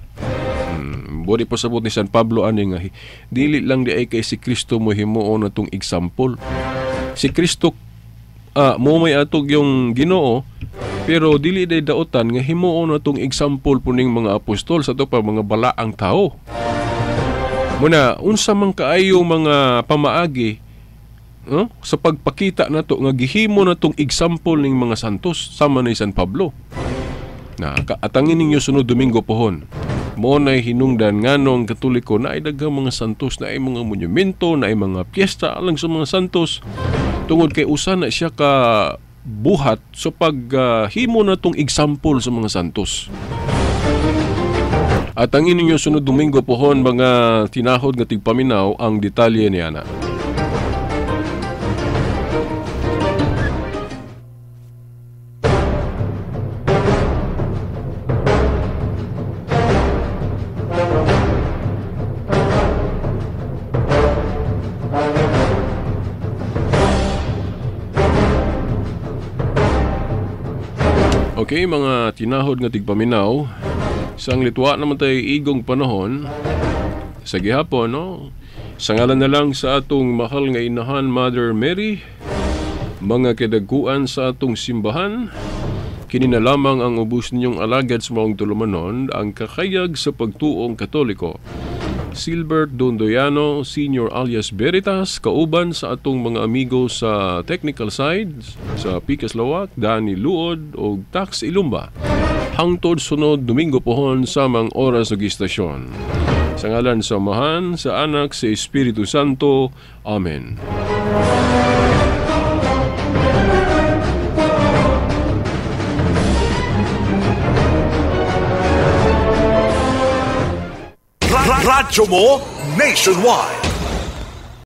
Bodi pasabot ni San Pablo ani nga dili lang di ay kay si Kristo mo himuon natong example. Si Kristo mo may atog yung Ginoo, pero dili day daotan nga himuon natong example puning mga apostol sa to pa mga balaang tao. Muna unsa man kaayo mga pamaagi, no? Sa pagpakita nato nga gihimo natong example ning mga santos sama ni San Pablo. Na atangin ninyo sunod Domingo pohon. Mo nay hinungdan nganong Katoliko na ay daghang mga santos, na ay mga monumento, na ay mga piyesta alang sa mga santos, tungod kay usa na siya ka buhat sa paghimo natong example sa mga santos. At ang inyo sunod Domingo pohon mga tinahod nga tigpaminaw ang detalye niana. Okay, mga tinahod nga tigpaminaw, sa ang litwa naman tayo igong panahon, sa gihapon, no? Sa ngalan na lang sa atong mahal nga inahan, Mother Mary, mga kedaguan sa atong simbahan, kini na lamang ang ubos ninyong alagad sa maong tulumanon, ang kakayag sa pagtuong Katoliko. Silbert Dondoyano, Senior alias Veritas, kauban sa atong mga amigo sa technical side, sa Pikas Lawak, Danny Luod o Tax Ilumba. Hangtod sunod Domingo pohon samang oras ug istasyon. Sa ngalan sa Amahan, sa Anak, sa Espiritu Santo. Amen. Radyo mo nationwide.